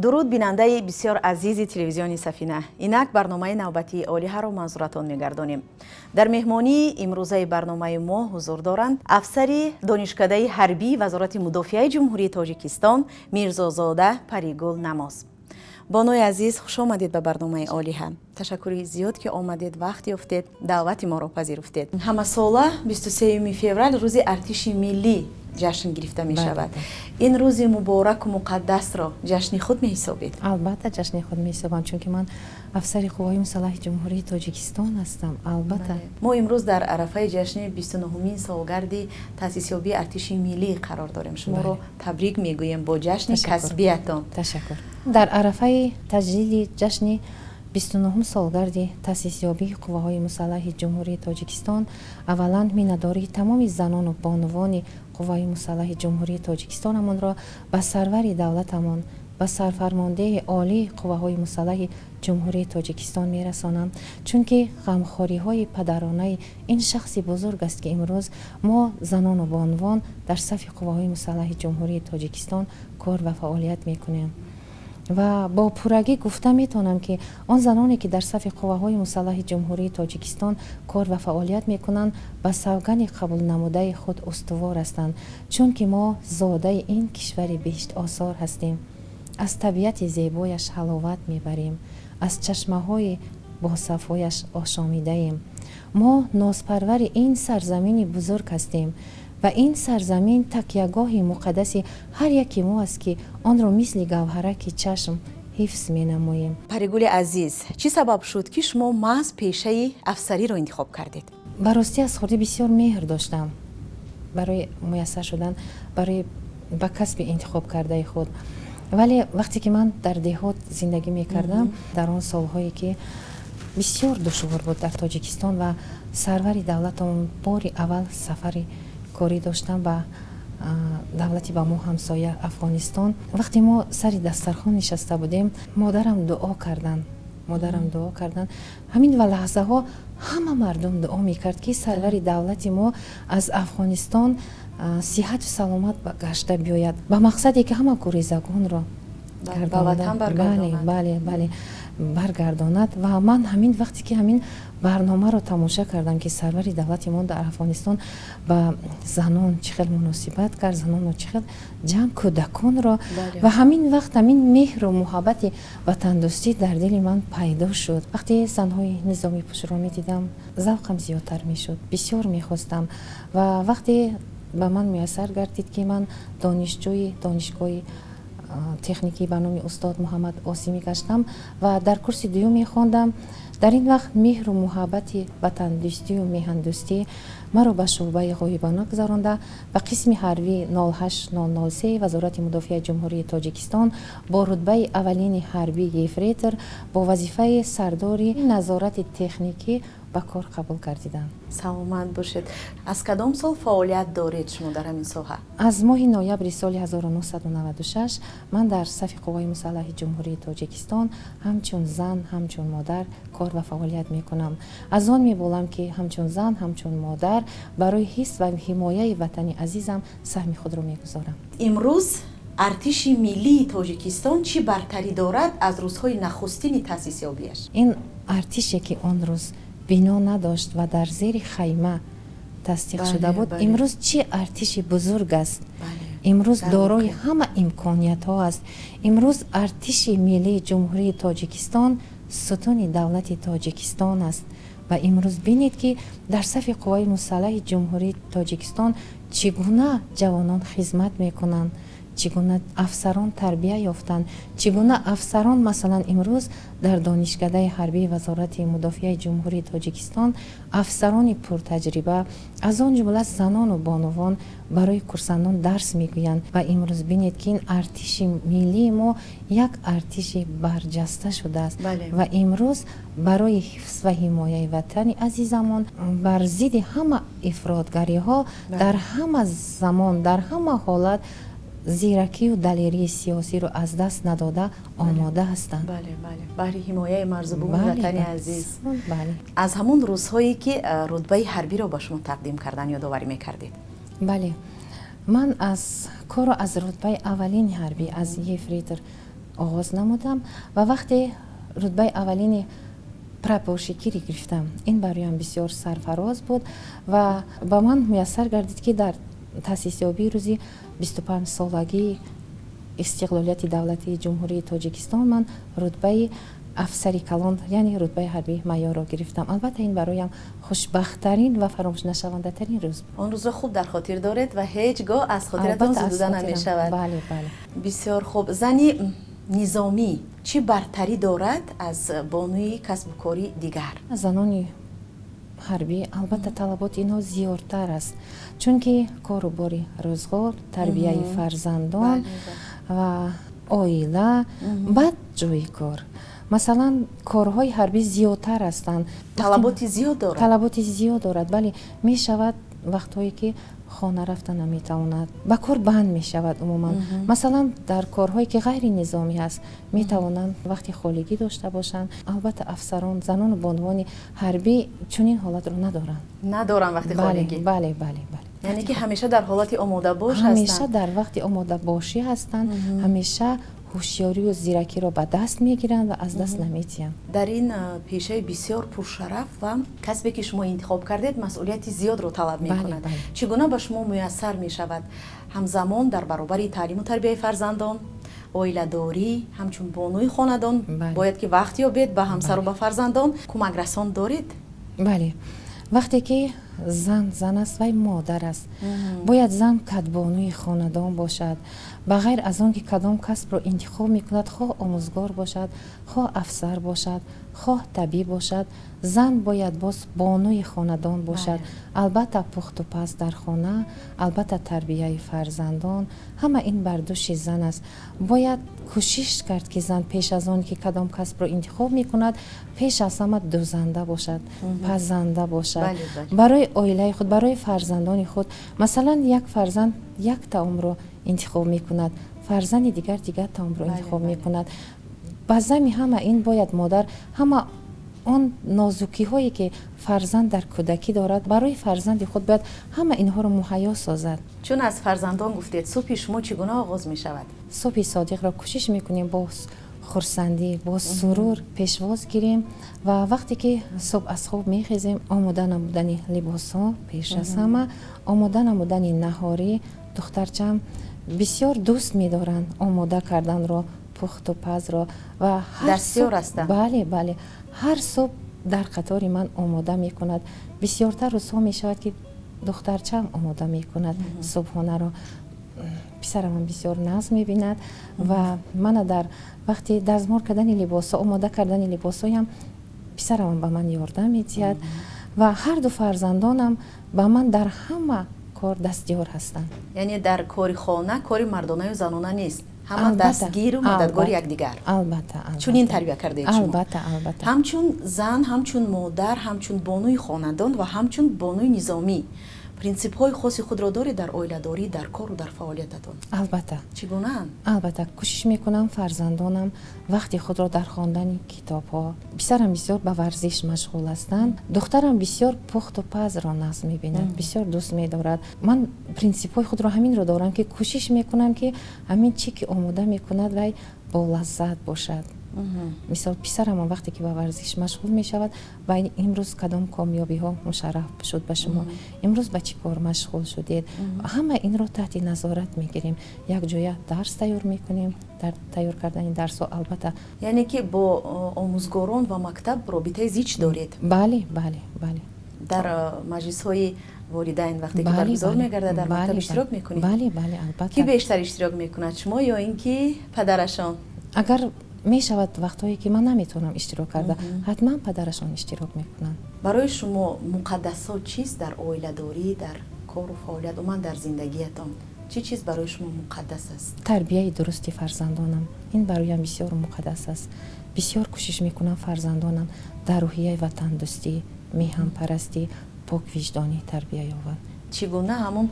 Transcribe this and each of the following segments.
Дуруд, бинандаи бисёр азизи телевизиони Сафина. Инак барномаи навбатии Олиҳаро манзуратон мегардонем. Дар меҳмонии имрӯзаи барномаи мо ҳузур доранд афсари Донишкадаи ҳарбии Вазорати мудофиаи Ҷумҳурии Тоҷикистон Мирзозода Паригул Намоз. Бонуи азиз, хуш омадед ба барномаи Олиҳа. Ташаккури зиёд, ки омадед, вақт ёфтед, даъвати моро пазируфтед. Ҳамасола 23 феврал рӯзи артиши миллӣ ҷашн гирифта мешавад. Ин рӯзи мубораку муқаддасро ҷашни худ меҳисобед? Албатта, ҷашни худ меҳисобам, чунки ман афсари Қувваҳои мусаллаҳи Ҷумҳурии Тоҷикистон ҳастам, албатта. Мо имрӯз дар арафаи ҷашни 29-умин солгарди таъсисёбии артиши миллӣ қарор дорем. Шуморо табрик мегӯем бо ҷашни касбиятон. Ташаккур. Дар арафаи таҷлили ҷашни 29-ум солгарди таъсисёбии Қувваҳои мусаллаҳи Ҷумҳурии Тоҷикистон, аввалан, миннатдории тамоми занону бонувони Қувваҳои мусаллаҳи Ҷумҳурии Тоҷикистонамонро ба сарвари давлатамон, ба сарфармондеҳи олии Қувваҳои мусаллаҳи Ҷумҳурии Тоҷикистон мерасонам, чунки ғамхориҳои падаронаи ин шахси бузург аст, ки имрӯз мо, занону бонувон, дар сафи Қувваҳои мусаллаҳи Ҷумҳурии Тоҷикистон кор ва фаъолият мекунем. Ва бо пуррагӣ гуфта метавонам, ки он заноне, ки дар сафи Қувваҳои мусаллаҳи Ҷумҳурии Тоҷикистон кор ва фаъолият мекунанд, ба савгани қабулнамудаи худ устувор ҳастанд, чунки мо зодаи ин кишвари биҳиштосор ҳастем, аз табиати зебояш ҳаловат мебарем, аз чашмаҳои босафояш ошомидаем. Мо нозпарвари ин сарзамини бузург ҳастем ва ин сарзамин такягоҳи муқаддаси ҳар яке мо аст, ки онро мисли гавҳараки чашм ҳифз менамоем. Паригули азиз, чӣ сабаб шуд, ки шумо маҳз пешаи афсариро интихоб кардед? Ба ростӣ, аз хурдӣ бисёр меҳр доштам барои муяссар шудан барои ба касби интихоб кардаи худ. Вале вақте ки ман дар деҳот зиндагӣ мекардам, дар он солҳое, ки бисёр душвор буд дар Тоҷикистон ва сарвари давлатамон бори аввал сафари корӣ доштам ба давлати ба мо ҳамсоя Афғонистон, вақте мо сари дастархон нишаста будем, модарам дуо карданд. Ҳамин ва лаҳзаҳо ҳама мардум дуо мекард, ки сарвари давлати мо аз Афғонистон сиҳату саломат гашта биёяд, ба мақсаде ки ҳама гурезагонро бале, баргардонад. Ва ман ҳамин вақте ки ҳамин барномаро тамоша кардам, ки сарвари давлати мо дар Афғонистон ба занон чӣ хел муносибат кард, занонро чӣ хел ҷамъ, кӯдаконро, ва ҳамин вақт ҳамин меҳру муҳаббати ватандӯстӣ дар дили ман пайдо шуд. Вақте занҳои низомипӯшро медидам, завқам зиёдтар мешуд, бисёр мехостам. Ва вақте ба ман муяссар гардид, ки ман донишҷӯи донишгоҳи техникӣ ба номи устод Муҳаммад Осимӣ гаштам ва дар курси дуюм мехондам, дар ин вақт меҳру муҳаббати ватандӯстию меҳандӯстӣ маро ба шӯъбаи ғоибона гузаронда, ба қисми ҳарбии 08003 Вазорати мудофиаи Ҷумҳурии Тоҷикистон бо рутбаи аввалини ҳарбӣ ефрейтор бо вазифаи сардори назорати техникӣ ба кор қабул гардидам. Саломат бошед. Аз кадом сол фаъолият доред шумо дар ҳамин соҳа? Аз моҳи ноябри соли 1996 ман дар сафи Қувваҳои мусаллаҳи Ҷумҳурии Тоҷикистон ҳамчун зан, ҳамчун модар кор ва фаъолият мекунам. Аз он меболам, ки ҳамчун зан, ҳамчун модар барои ҳифз ва ҳимояи ватани азизам саҳми худро мегузорам. Имрӯз артиши миллии Тоҷикистон чӣ бартарӣ дорад аз рӯзҳои нахустини таъсисёбиаш? Ин артише, ки он рӯз бино надошт ва дар зери хайма тасдиқ шуда буд, имрӯз чӣ артиши бузург аст! Имрӯз дорои ҳама имкониятҳо аст. Имрӯз артиши миллии Ҷумҳурии Тоҷикистон сутуни давлати Тоҷикистон аст. Ва имрӯз бинед, ки дар сафи Қувваи мусаллаҳи Ҷумҳурии Тоҷикистон чӣ гуна ҷавонон хизмат мекунанд, чӣ гуна афсарон тарбия ёфтанд, чӣ гуна афсарон, масалан, имрӯз дар Донишкадаи ҳарбии Вазорати мудофиаи Ҷумҳурии Тоҷикистон афсарони пуртаҷриба, аз он ҷумла занону бонувон, барои курсантон дарс мегӯянд. Ва имрӯз бинед, ки ин артиши миллии мо як артиши барҷаста шудааст ва имрӯз барои ҳифз ва ҳимояи ватани азизамон бар зидди ҳама ифротгариҳо дар ҳама замон, дар ҳама ҳолат зиракию далерии сиёсиро аз даст надода омода ҳастанд. Бале, баҳри ҳимояи марзубуми ватани азиз. Аз ҳамон рӯзҳое, ки рутбаи ҳарбиро ба шумо тақдим кардан, ёдоварӣ мекардед? Бале, ман аз корро аз рутбаи аввалини ҳарбӣ, аз ефрейтор оғоз намудам ва вақте рутбаи аввалини прапорщикиро гирифтам, ин бароям бисёр сарфароз буд ва ба ман муяссар гардид, ки дар таъсисёбии рӯзи 25-солагии истиқлолияти давлатии Ҷумҳурии Тоҷикистон ман рутбаи афсари калон, яъне рутбаи ҳарбии майорро гирифтам. Албатта, ин бароям хушбахттарин ва фаромӯшнашавандатарин рӯз буд. Он рӯзро хуб дар хотир доред ва ҳеҷ гоҳ аз хотиратон зудуда намешавад. Бале, бале. Бисёр хуб. Зани низомӣ чӣ бартарӣ дорад аз бонуи касбу кори дигар? Занони ҳарбӣ, албатта, талаботи инҳо зиёдтар аст, чунки кору бори рӯзғор, тарбияи фарзандон ва оила, баъд ҷои кор. Масалан, корҳои ҳарбӣ зиёдтар ҳастанд. Талаботи зиёд дорад. Талаботи зиёд дорад, бале. Мешавад вақтҳое, ки хона рафта наметавонад, ба кор банд мешавад умуман. Масалан, дар корҳое, ки ғайринизомӣ ҳаст, метавонанд вақти холигӣ дошта бошанд. Албатта, афсарон, занону бонувони ҳарбӣ чунин ҳолатро надоранд. Надоранд вақти холигӣ. Бале, бале, бале. Яъне ки ҳамеша дар ҳолати омодабош ҳамеша дар вақти омодабошӣ ҳастанд, ҳамеша ҳушёрию зиракиро ба даст мегиранд ва аз даст наметиҳанд. Дар ин пешаи бисёр пуршараф ва касбе, ки шумо интихоб кардед, масъулияти зиёдро талаб мекунад. Чӣ гуна ба шумо муяссар мешавад ҳамзамон дар баробари таълиму тарбияи фарзандон, оиладорӣ, ҳамчун бонуи хонадон бояд ки вақт ёбед ба ҳамсару ба фарзандон? Кӯмакрасон доред? Бале. Вақте ки зан зан аст, вай модар аст. Бояд зан кадбонуи хонадон бошад. Ба ғайр аз он ки кадом касбро интихоб мекунад, хоҳ омӯзгор бошад, хоҳ афсар бошад, хоҳ табиб бошад, зан бояд боз бонуи хонадон бошад. Албатта, пухту паз дар хона, албатта, тарбияи фарзандон, ҳама ин бар дӯши зан аст. Бояд кӯшиш кард, ки зан пеш аз он ки кадом касбро интихоб мекунад, пеш аз ҳама дӯзанда бошад, пазанда бошад барои оилаи худ, барои фарзандони худ. Масалан, як фарзанд як таомро интихоб мекунад, фарзанди дигар дигар таомро интихоб мекунад. Ба зами ҳама ин бояд модар ҳама он нозукиҳое, ки фарзанд дар кӯдакӣ дорад, барои фарзанди худ бояд ҳама инҳоро муҳайё созад. Чун аз фарзандон гуфтед, субҳи шумо чӣ гуна оғоз мешавад? Субҳи содиқро кӯшиш мекунем бо хурсандӣ, бо сурур пешвоз гирем ва вақте ки субҳ аз хоб мехезем, омода намудани либосҳо, пеш аз ҳама омода намудани наҳорӣ. Духтарчам бисёр дӯст медоранд омода карданро, пухту пазро ва дастёр ҳастанд. Бале, бале, ҳар субҳ дар қатори ман омода мекунад. Бисёртар рӯзҳо мешавад, ки духтарчаам омода мекунад субҳонаро. Писарамам бисёр нағз мебинад ва мана дар вақти дазмор кардани либосҳо, омода кардани либосҳоям писарамам ба ман ёрдам медиҳад ва ҳарду фарзандонам ба ман дар ҳама кор дастёр ҳастанд. Яъне дар кори хона кори мардонаю занона нест, ҳама дастгиру мададгори якдигар. Албатта. Чунин тарбия кардаед шумо. Албатта, албатта. Ҳамчун зан, ҳамчун модар, ҳамчун бонуи хонадон ва ҳамчун бонуи низомӣ принсипҳои хоси худро доред дар оиладорӣ, дар кору дар фаъолиятатон? Албатта. Чӣ гунаанд? Албатта, кӯшиш мекунам фарзандонам вақти худро дар хондани китобҳо. Писарам бисёр ба варзиш машғул ҳастанд, духтарам бисёр пухту пазро нағз мебинад, бисёр дӯст медорад. Ман принсипҳои худро ҳаминро дорам, ки кӯшиш мекунам, ки ҳамин чӣ ки омода мекунад, вай бо лаззат бошад. Мисол, писарамам вақте ки ба варзиш машғул мешавад, ва имрӯз кадом комёбиҳо мушарраф шуд ба шумо, имрӯз ба чӣ кор машғул шудед, ҳама инро таҳти назорат мегирем, якҷоя дарс тайёр мекунем. Дар тайёр кардани дарсҳо, албатта. Яъне ки бо омӯзгорон ва мактаб робитаи зич доред? Бале, бале, бале. Дар маҷлисҳои волидайн вақте ки баргузор мегардад дар мактаб, иштирок мекунед? Бале, бале, албатта. Ки бештар иштирок мекунад, шумо ё ин ки падарашон? Агар мешавад вақтҳое, ки ман наметавонам иштирок карда, ҳатман падарашон иштирок мекунанд. Барои шумо муқаддасот чист дар оиладорӣ, дар кору фаъолият, умуман дар зиндагиятон чӣ чиз барои шумо муқаддас аст? Тарбияи дурусти фарзандонам, ин бароям бисёр муқаддас аст. Бисёр кӯшиш мекунам фарзандонам дар рӯҳияи ватандӯстӣ, меҳанпарастӣ, поквиҷдонӣ тарбия ёбанд. Чӣ гуна ҳамун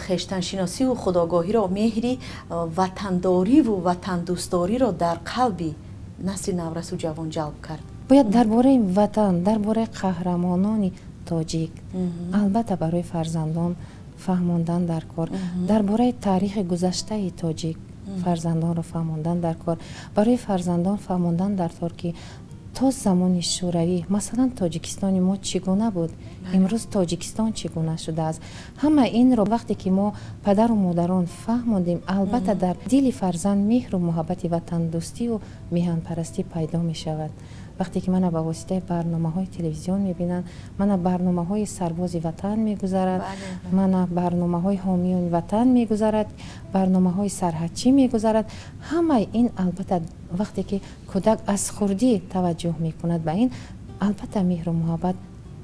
хештаншиносиву худогоҳиро, меҳри ватандориву ватандӯстдориро дар қалби насли наврасу ҷавон ҷалб кард? Бояд дар бораи ватан, дар бораи қаҳрамонони тоҷик, албатта, барои фарзандон фаҳмондан дар кор, дар бораи таърихи гузаштаи тоҷик. Фарзандонро фаҳмондан дар кор, барои фарзандон фаҳмондан дар кор, ки то замони Шӯравӣ, масалан, Тоҷикистони мо чӣ гуна буд, имрӯз Тоҷикистон чӣ гуна шудааст. Ҳама инро вақте ки мо, падару модарон, фаҳмондем, албатта, дар дили фарзанд меҳру муҳаббати ватандӯстию меҳанпарастӣ пайдо мешавад. Вақте ки мана ба воситаи барномаҳои телевизион мебинанд, мана барномаҳои Сарбози Ватан мегузарад, мана барномаҳои Ҳомиёни Ватан мегузарад, барномаҳои Сарҳадчӣ мегузарад, ҳамаи ин, албатта, вақте ки кӯдак аз хурдӣ таваҷҷӯҳ мекунад ба ин, албатта, меҳру муҳаббат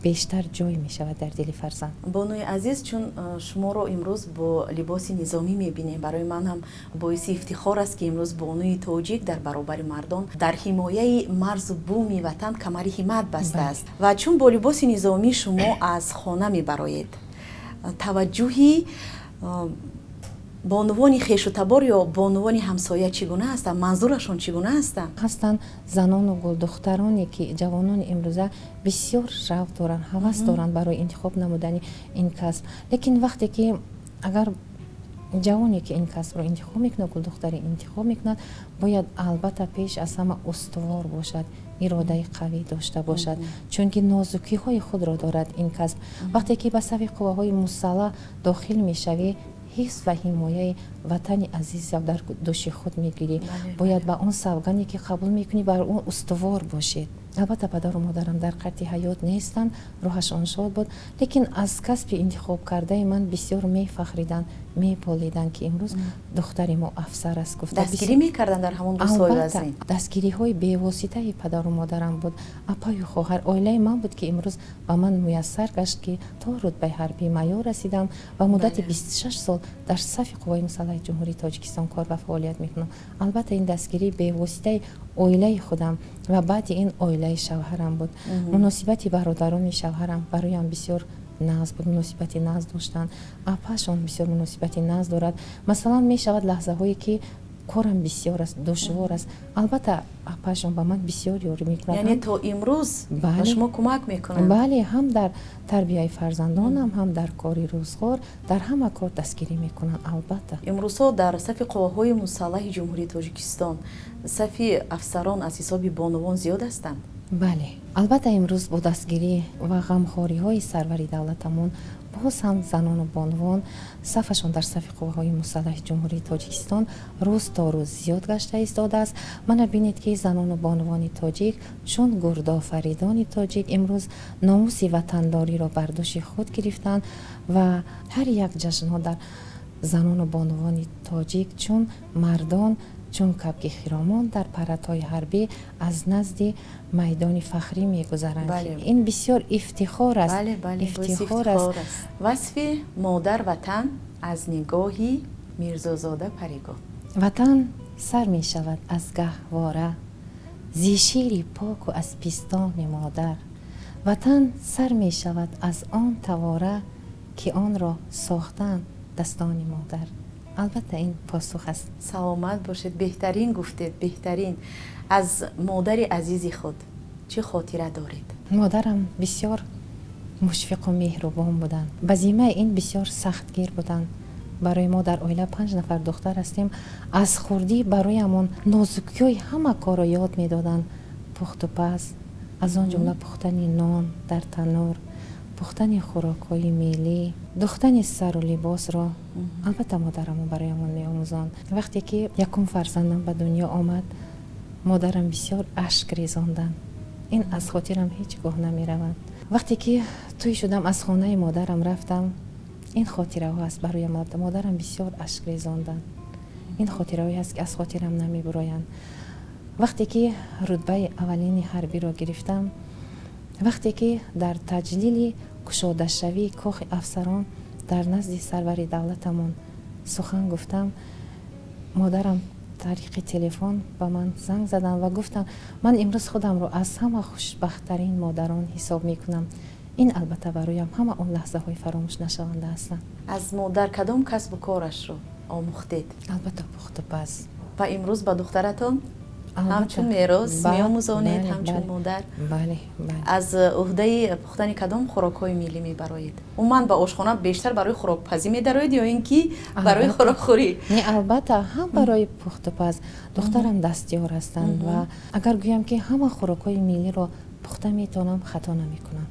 бештар ҷой мешавад дар дили фарзанд. Бонуи азиз, чун шуморо имрӯз бо либоси низомӣ мебинем, барои ман ҳам боиси ифтихор аст, ки имрӯз бонуи тоҷик дар баробари мардон дар ҳимояи марзу буми ватан камари ҳиммат бастааст. Ва чун бо либоси низомӣ шумо аз хона мебароед, таваҷҷӯҳи бонувони хешу табор ё бонувони ҳамсоя чӣ гуна ҳастанд? Манзурашон чӣ гуна ҳастанд? Ҳастанд занону гулдухтароне, ки ҷавонони имрӯза бисёр шавқ доранд, ҳавас доранд барои интихоб намудани ин касб. Лекин вақте ки агар ҷавоне, ки ин касбро интихоб мекунад, гулдухтаре интихоб мекунад, бояд, албатта, пеш аз ҳама устувор бошад, иродаи қавӣ дошта бошад, чунки нозукиҳои худро дорад ин касб. Вақте ки ба сафи қувваҳои мусаллаҳ дохил мешавӣ, ҳифз ва ҳимояи ватани азизро дар дӯши худ мегирӣ. Бояд ба он савгане, ки қабул мекунӣ, бар он устувор бошед. Албатта, падару модарам дар қайди ҳаёт нестанд, рӯҳашон шод буд, лекин аз касби интихобкардаи ман бисёр мефахриданд, меполиданд, ки имрӯз духтари мо афсар аст, гуфта. Дастгирӣ мекарданд дар ҳамон рӯзҳои вазнин? Дастгириҳои бевоситаи падару модарам буд, апаю хоҳар, оилаи ман буд, ки имрӯз ба ман муяссар гашт, ки то рутбаи ҳарбии майор расидам ва муддати 26 сол дар сафи Қувваҳои Мусаллаҳи Ҷумҳурии Тоҷикистон кор ва фаъолият мекунам. Албатта, ин дастгирии бевоситаи оилаи худам ва баъди ин оилаи шавҳарам буд. Муносибати бародарони шавҳарам бароям бисёр нағз буд, муносибати нағз доштанд. Апашон бисёр муносибати нағз дорад. Масалан, мешавад лаҳзаҳое, ки корам бисёр аст, душвор аст, албатта, апашон ба ман бисёр ёрӣ мекунад. Яъне то имрӯз ба шумо кӯмак мекунанд? Бале, ҳам дар тарбияи фарзандонам, ҳам дар кори рӯзғор, дар ҳама кор дастгирӣ мекунанд, албатта. Имрӯзҳо дар сафи Қувваҳои Мусаллаҳи Ҷумҳурии Тоҷикистон сафи афсарон аз ҳисоби бонувон зиёд ҳастанд? Бале, албатта, имрӯз бо дастгирӣ ва ғамхориҳои сарвари давлатамон боз ҳам занону бонувон сафашон дар сафи Қувваҳои Мусаллаҳи Ҷумҳурии Тоҷикистон рӯз то рӯз зиёд гашта истодааст. Мана бинед, ки занону бонувони тоҷик чун гурдофаридони тоҷик имрӯз номуси ватандориро бар дӯши худ гирифтанд ва ҳар як ҷашнҳо дар занону бонувони тоҷик чун мардон, чун кабки хиромон дар парадҳои ҳарбӣ аз назди майдони фахрӣ мегузаранд. Ин бисёр ифтихор аст, ифтихор аст. Васфи модар ватан аз нигоҳи Мирзозода Паригон. Ватан сар мешавад аз гаҳвора, зи шири поку аз пистони модар. Ватан сар мешавад аз он тавора, ки онро сохтанд дастони модар. Албатта, ин посух аст. Саломат бошед, беҳтарин гуфтед, беҳтарин. Аз модари азизи худ чӣ хотира доред? Модарам бисёр мушфиқу меҳрубон буданд, ба зиммаи ин бисёр сахтгир буданд. Барои мо дар оила панҷ нафар духтар ҳастем, аз хурдӣ бароямон нозукиҳои ҳама корро ёд медоданд: пухту паз, аз он ҷумла пухтани нон дар танур, пухтани хӯрокҳои миллӣ, духтани сару либосро, албатта, модарамон бароямон меомӯзонд. Вақте ки якум фарзандам ба дунё омад, модарам бисёр ашк резонданд, ин аз хотирам ҳеҷ гоҳ намеравад. Вақте ки тӯй шудам, аз хонаи модарам рафтам, ин хотираҳо аст бароям. Модарам бисёр ашк резонданд, ин хотираҳое аст, ки аз хотирам намебуроянд. Вақте ки рутбаи аввалини ҳарбиро гирифтам, вақте ки дар таҷлили кушодашавии Кохи афсарон дар назди сарвари давлатамон сухан гуфтам, модарам тариқи телефон ба ман занг заданд ва гуфтанд: «Ман имрӯз худамро аз ҳама хушбахттарин модарон ҳисоб мекунам». Ин, албатта, бароям ҳама он лаҳзаҳои фаромӯшнашаванда ҳастанд. Аз модар кадом касбу корашро омӯхтед? Албатта, пухтупаз. Ва имрӯз ба духтаратон? Ҳамчун мерос меомӯзонед, ҳамчун модар. Бале, бале. Аз уҳдаи пухтани кадом хӯрокҳои миллӣ мебароед? Умуман, ба ошхона бештар барои хӯрокпазӣ медароед ё ин ки барои хӯрокхӯрӣ? Не, албатта, ҳам барои пухтупаз. Духтарам дастёр ҳастанд ва агар гӯям, ки ҳама хӯрокҳои миллиро пухта метавонам, хато намекунам.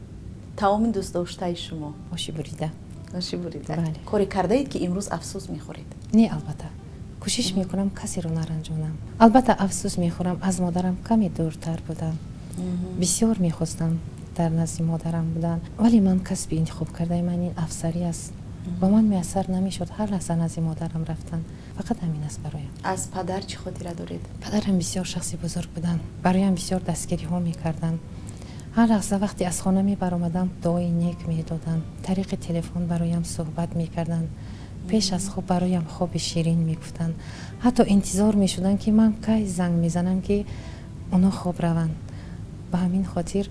Таоми дӯстдоштаи шумо? Оши бурида. Оши бурида. Коре кардаед, ки имрӯз афсӯс мехӯред? Не, албатта, кӯшиш мекунам касеро наранҷонам. Албатта, афсӯс мехӯрам, аз модарам каме дуртар будам. Бисёр мехостам дар назди модарам будан, вале ман касби интихоб кардаи ман ин афсарӣ аст. Ба ман муяссар намешуд ҳар лаҳза назди модарам рафтан. Фақат ҳамин аст бароям. Аз падар чӣ хотира доред? Падарам бисёр шахси бузург буданд, бароям бисёр дастгириҳо мекарданд. Ҳар лаҳза вақте аз хона мебаромадам, дуои нек медоданд, тариқи телефон бароям суҳбат мекарданд, пеш аз хоб бароям хоби ширин мегуфтанд. Ҳатто интизор мешуданд, ки ман кай занг мезанам, ки онҳо хоб раванд. Ба ҳамин хотир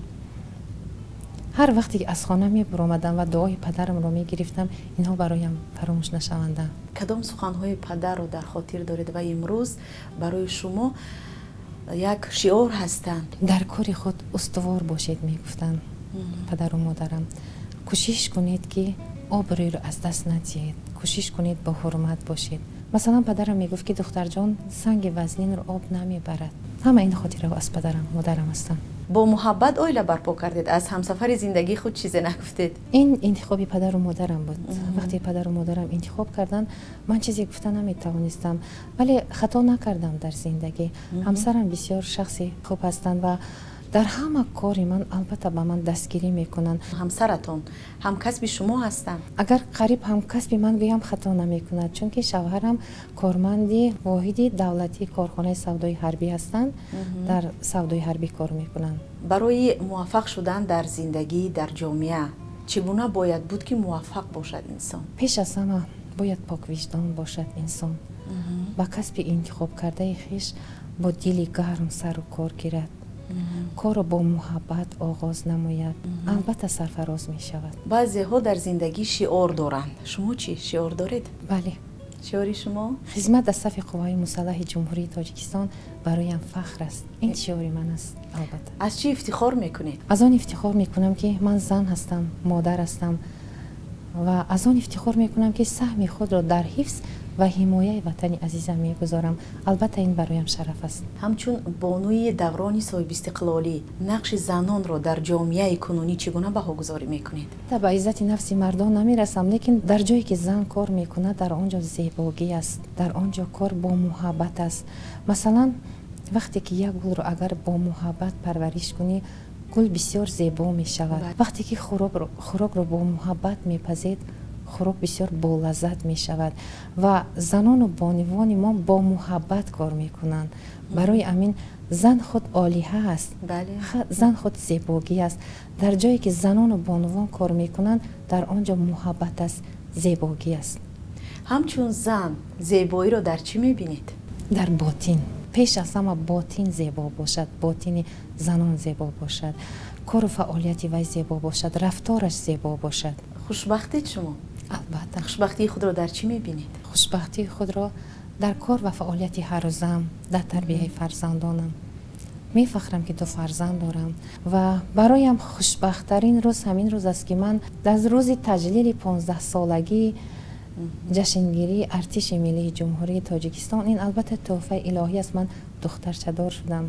ҳар вақте ки аз хона мебаромадам ва дуои падарамро мегирифтам, инҳо бароям фаромӯш нашаванда. Кадом суханҳои падарро дар хотир доред ва имрӯз барои шумо як шиор ҳастанд? Дар кори худ устувор бошед, мегуфтанд падару модарам. Кӯшиш кунед, ки обрӯйро аз даст надиҳед, кӯшиш кунед, бо ҳурмат бошед. Масалан, падарам мегуфт, ки духтарҷон, санги вазнинро об намебарад. Ҳама ин хотираҳо аз падарам, модарам ҳастанд. Бо муҳаббат оила барпо кардед, аз ҳамсафари зиндагии худ чизе нагуфтед. Ин интихоби падару модарам буд. Вақте падару модарам интихоб карданд, ман чизе гуфта наметавонистам, вале хато накардам дар зиндагӣ. Ҳамсарам бисёр шахси хуб ҳастанд ва дар ҳама кори ман, албатта, ба ман дастгирӣ мекунанд. Ҳамсаратон ҳамкасби шумо ҳастанд? Агар қариб ҳамкасби ман гӯям, хато намекунад, чунки шавҳарам корманди воҳиди давлатии корхонаи савдои ҳарбӣ ҳастанд, дар савдои ҳарбӣ кор мекунанд. Барои муваффақ шудан дар зиндагӣ, дар ҷомеа чӣ гуна бояд буд, ки муваффақ бошад инсон? Пеш аз ҳама бояд поквиҷдон бошад инсон, ба касби интихобкардаи хеш бо дили гарм сару кор гирад, корро бо муҳаббат оғоз намояд, албатта, сарфароз мешавад. Баъзеҳо дар зиндагӣ шиор доранд. Шумо чӣ, шиор доред? Бале. Шиори шумо? Хизмат дар сафи қувваҳои мусаллаҳи Ҷумҳурии Тоҷикистон бароям фахр аст. Ин шиори ман аст, албатта. Аз чӣ ифтихор мекунед? Аз он ифтихор мекунам, ки ман зан ҳастам, модар ҳастам, ва аз он ифтихор мекунам, ки саҳми худро дар ҳифз ва ҳимояи ватани азизам мегузорам. Албатта, ин бароям шараф аст. Ҳамчун бонуи даврони соҳибистиқлолӣ, нақши занонро дар ҷомеаи кунунӣ чӣ гуна баҳогузорӣ мекунед? Ба иззати нафси мардон намерасам, лекин дар ҷое ки зан кор мекунад, дар он ҷо зебогӣ аст, дар он ҷо кор бо муҳаббат аст. Масалан, вақте ки як гулро агар бо муҳаббат парвариш кунӣ, гул бисёр зебо мешавад. Вақте ки хӯрокро бо муҳаббат мепазед, хӯрок бисёр болаззат мешавад. Ва занону бонувони мо бо муҳаббат кор мекунанд. Барои ҳамин зан худ олиҳа аст, зан худ зебогӣ аст. Дар ҷое ки занону бонувон кор мекунанд, дар он ҷо муҳаббат аст, зебогӣ аст. Ҳамчун зан зебоиро дар чӣ мебинед? Дар ботин. Пеш аз ҳама ботин зебо бошад, ботини занон зебо бошад, кору фаъолияти вай зебо бошад, рафтораш зебо бошад. Хушбахтед шумо? Албатта. Хушбахтии худро дар чӣ мебинед? Хушбахтии худро дар кор ва фаъолияти ҳаррӯзаам, дар тарбияи фарзандонам. Мефахрам, ки ду фарзанд дорам, ва бароям хушбахттарин рӯз ҳамин рӯз аст, ки ман дар рӯзи таҷлили 15-солагии ҷашнгирии Артиши Миллии Ҷумҳурии Тоҷикистон, ин, албатта, тӯҳфаи илоҳӣ аст, ман духтарчадор шудам.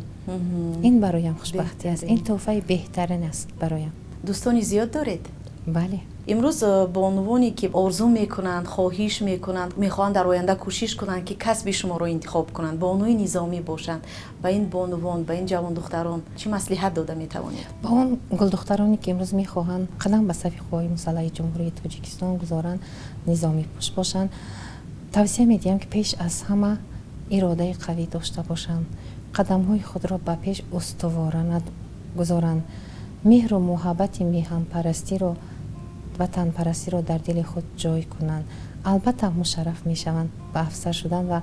Ин бароям хушбахтӣ аст, ин тӯҳфаи беҳтарин аст бароям. Дӯстони зиёд доред? Бале. Имрӯз бонувоне ки орзу мекунанд, хоҳиш мекунанд, мехоҳанд дар оянда кӯшиш кунанд, ки касби шуморо интихоб кунанд, бонуи низомӣ бошанд, ба ин бонувон, ба ин ҷавондухтарон чӣ маслиҳат дода метавонед? Ба он гулдухтароне, ки имрӯз мехоҳанд қадам ба сафи қувваҳои мусаллаҳи Ҷумҳурии Тоҷикистон гузоранд, низомӣ пӯш бошанд, тавсия медиҳам, ки пеш аз ҳама иродаи қавӣ дошта бошанд, қадамҳои худро ба пеш устуворона гузоранд, меҳру муҳаббати меҳанпарастиро, ватанпарастиро дар дили худ ҷой кунанд. Албатта, мушарраф мешаванд ба афсар шудан ва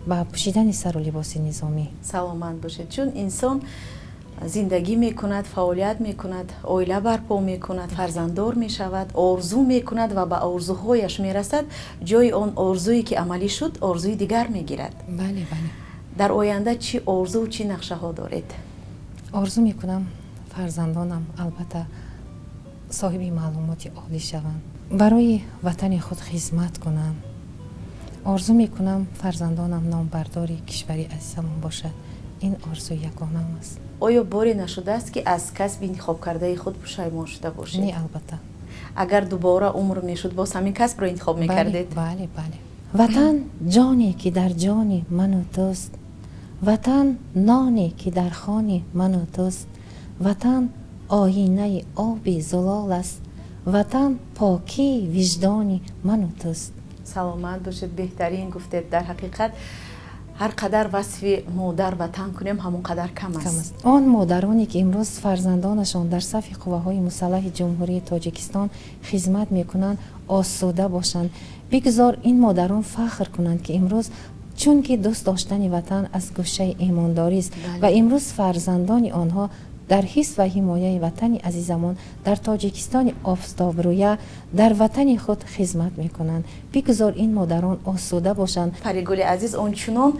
ба пӯшидани сару либоси низомӣ. Саломат бошед. Чун инсон зиндагӣ мекунад, фаъолият мекунад, оила барпо мекунад, фарзанддор мешавад, орзу мекунад ва ба орзуҳояш мерасад, ҷои он орзуе, ки амалӣ шуд, орзуи дигар мегирад. Бале, бале. Дар оянда чӣ орзу, чӣ нақшаҳо доред? Орзу мекунам, фарзандонам, албатта, соҳиби маълумоти олӣ шаванд, барои ватани худ хизмат кунанд. Орзу мекунам, фарзандонам номбардори кишвари азизамон бошад. Ин орзуи ягонам аст. Оё боре нашудааст, ки аз касби интихобкардаи худ пушаймон шуда бошед? Не, албатта. Агар дубора умр мешуд, боз ҳамин касбро интихоб мекардед? Бале. Ватан ҷоне, ки дар ҷони ману туст, ватан ноне, ки дар хони ману туст, ватан оинаи оби зулол аст, ватан покии виҷдони ману туст. Саломат бошед, беҳтарин гуфтед. Дар ҳақиқат, ҳар қадар васфи модар ватан кунем, ҳамон қадар кам аст. Он модароне, ки имрӯз фарзандонашон дар сафи қувваҳои мусаллаҳи Ҷумҳурии Тоҷикистон хизмат мекунанд, осуда бошанд. Бигзор ин модарон фахр кунанд, ки имрӯз, чунки дӯст доштани ватан аз гӯшаи имондорист ва имрӯз фарзандони онҳо дар ҳифз ва ҳимояи ватани азизамон, дар Тоҷикистони офтобрӯя, дар ватани худ хизмат мекунанд. Бигузор ин модарон осуда бошанд. Паригули азиз, ончунон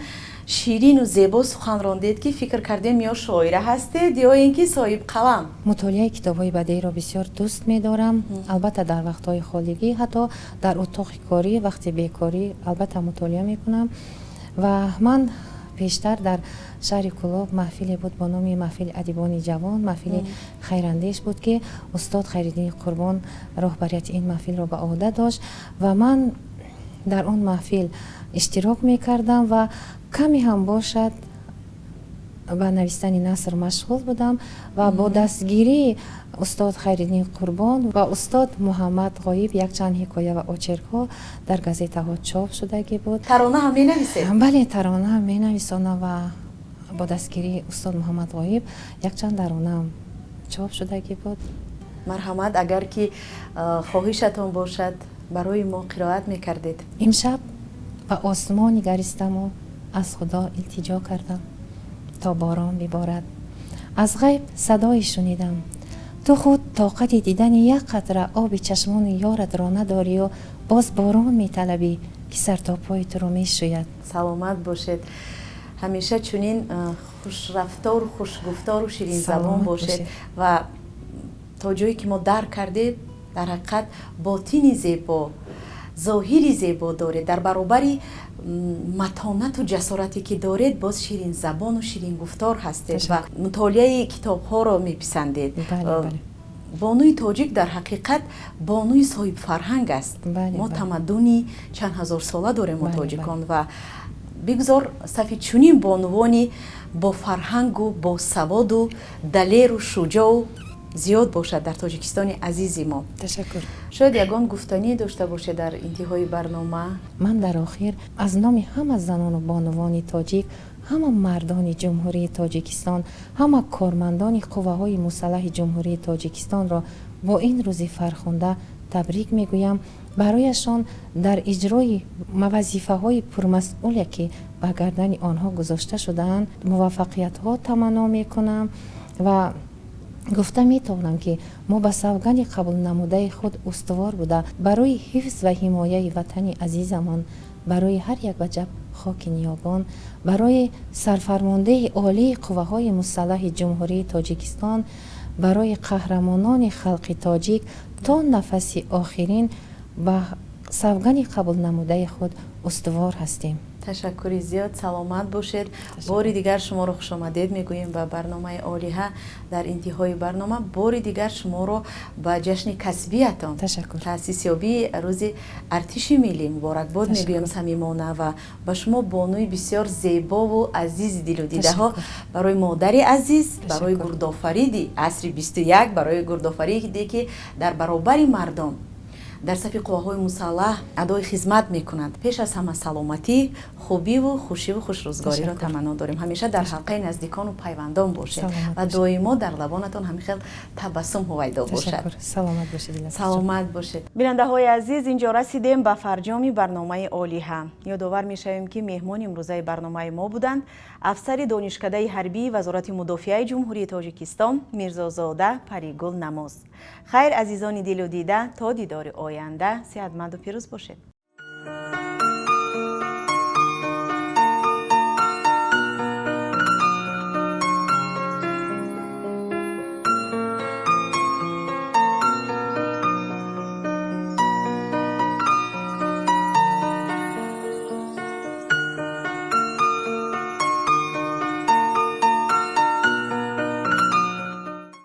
ширину зебо сухан рондед, ки фикр кардем, ё шоира ҳастед, ё ин ки соҳиб қалам. Мутолиаи китобҳои бадеиро бисёр дӯст медорам. Албатта, дар вақтҳои холигӣ, ҳатто дар утоқи корӣ, вақти бекорӣ, албатта, мутолиа мекунам. Ва ман пештар дар шаҳри Кӯлоб маҳфиле буд бо номи маҳфили адибони ҷавон, маҳфили хайрандеш буд, ки устод Хайриддини Қурбон роҳбарияти ин маҳфилро ба уҳда дошт ва ман дар он маҳфил иштирок мекардам ва каме ҳам бошад ба навистани наср машғул будам. Ва бо дастгирии устод Хайриддини Қурбон ва устод Муҳаммад Ғоиб якчанд ҳикоя ва очеркҳо дар газетаҳо чоп шудагӣ буд. Тарона ҳам менависед? Бале, тарона ҳам менависонам ва бо дастгирии устод Муҳаммад Ғоиб якчанд таронаам чоп шудагӣ буд. Марҳамат, агар ки хоҳишатон бошад, барои мо қироат мекардед. Имшаб ба осмон нигаристаму аз Худо илтиҷо кардам, то борон биборад. Аз ғайб садое шунидам: «Ту худ тоқати дидани як қатра оби чашмони ёратро надорию боз борон металабӣ, ки сартопои туро мешӯяд». Саломат бошед, ҳамеша чунин хушрафтору хушгуфтору ширинзабон бошед. Ва то ҷое ки мо дарк кардем, дар ҳақиқат ботини зебо, зоҳири зебо доред. Дар баробари матонату ҷасорате, ки доред, боз ширинзабону ширингуфтор ҳастед ва мутолиаи китобҳоро меписандед. Бонуи тоҷик дар ҳақиқат бонуи соҳибфарҳанг аст. Мо тамаддуни чанд ҳазорсола дорем, мо тоҷикон, ва бигзор сафи чунин бонувони бофарҳангу босаводу далеру шуҷоу зиёд бошад дар Тоҷикистони азизи мо. Ташаккур. Шояд ягон гуфтанӣ дошта бошед дар интиҳои барнома? Ман дар охир аз номи ҳама занону бонувони тоҷик, ҳама мардони Ҷумҳурии Тоҷикистон, ҳама кормандони қувваҳои мусаллаҳи Ҷумҳурии Тоҷикистонро бо ин рӯзи фархунда табрик мегӯям. Барояшон дар иҷрои вазифаҳои пурмасъуле, ки ба гардани онҳо гузошта шудаанд, муваффақиятҳо таманно мекунам ва гуфта метавонам, ки мо ба савганди қабулнамудаи худ устувор буда, барои ҳифз ва ҳимояи ватани азизамон, барои ҳар як ваҷаб хоки ниёгон, барои сарфармондеҳи олии қувваҳои мусаллаҳи Ҷумҳурии Тоҷикистон, барои қаҳрамонони халқи тоҷик то нафаси охирин ба савгани қабулнамудаи худ устувор ҳастем. Ташаккури зиёд, саломат бошед. Бори дигар шуморо хушомадед мегӯем ба барномаи Олиҳа. Дар интиҳои барнома бори дигар шуморо ба ҷашни касбиятон, таъсисёбии рӯзи артиши миллӣ муборакбод мегӯем самимона. Ва ба шумо, бонуи бисёр зебову азизи дилу дидаҳо, барои модари азиз, барои гурдофариди асри 21, барои гурдофариде, ки дар баробари мардон дар сафи қувваҳои мусаллаҳ адои хизмат мекунанд, пеш аз ҳама саломатӣ, хубиву хушиву хушрӯзгориро таманно дорем. Ҳамеша дар ҳалқаи наздикону пайвандон бошед ва доимо дар лабонатон ҳамин хел табассум ҳувайдо бошад. Саломат бошед. Бинандаҳои азиз, инҷо расидем ба фарҷоми барномаи Олиҳа. Ёдовар мешавем, ки меҳмони имрӯзаи барномаи мо буданд афсари Донишкадаи ҳарбии Вазорати мудофиаи Ҷумҳурии Тоҷикистон Мирзозода Паригул Намоз. Хайр, азизони дилу дида, то дидори оянда сеҳатманду пирӯз бошед.